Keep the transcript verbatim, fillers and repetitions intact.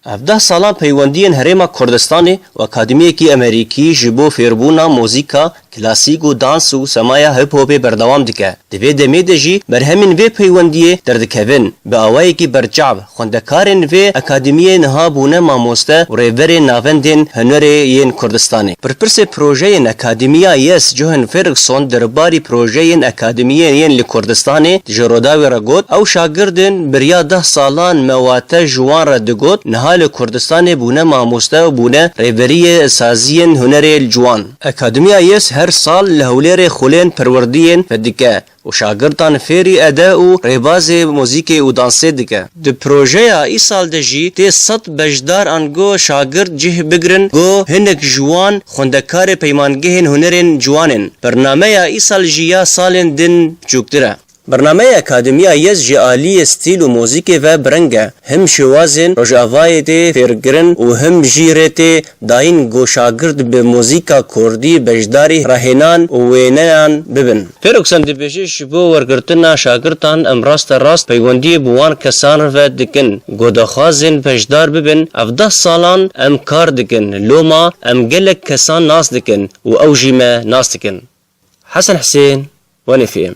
Ev deh salan peywendiyên Herêma Kurdistanê û Akademiyekî Amerîkî ji bo fêrbûna muzîka klasîk û dans û semaya hip hopê berdewam dike. Di vê demê de jî berhemên vê peywendiyê derdikevin. Bi awayekî berçav, xwendekarên vê akademiyê niha bûne mamoste û rêverên navendên hunerê yên Kurdistanê. Pirpirsê projeyên Akademiya Yes, Johan Ferguson, derbarî projeyên akademiyên yên li Kurdistanê ji Rûdawê re got, ew şagirdên beriya deh salan me wate ji wan re digot, niha li Kurdistanê bûne mamoste û bûne rêveriyê saziyên hunerê ciwan. Akademiya Yes her sal li Hewlêrê xulên perwerdiyên vedike û şagirtan fêrî ede û rêbazê muzîkê û dansê dike. Di projeya îsal de jî tê sed beşdar ango şagirt cih bigrin, go hinek ji wan xwendekarê peymangehên hunerên ciwan in. Bernameya îsal ji ya salên din biçûktir e. Bernameya Akademiya Yes ji aliyê stîl û muzîkê ve bi reng e. Him şêwazên Rojavayê tê fêrkirin û him jî rê tê dayîn ku şagirt bi muzîka kurdî beşdarî rahênan û wêneyan bibin. Ferguson dibêje, ji bo wergirtina şagirtan em raste rast peywendiyê bi wan kesan re ve dikin ku daxwazên beşdar bibin. Ev deh salan em kar dikin. Loma em gelek kesan nas dikin û ew jî me nas dikin. Hesen Hisên, Wenê F M.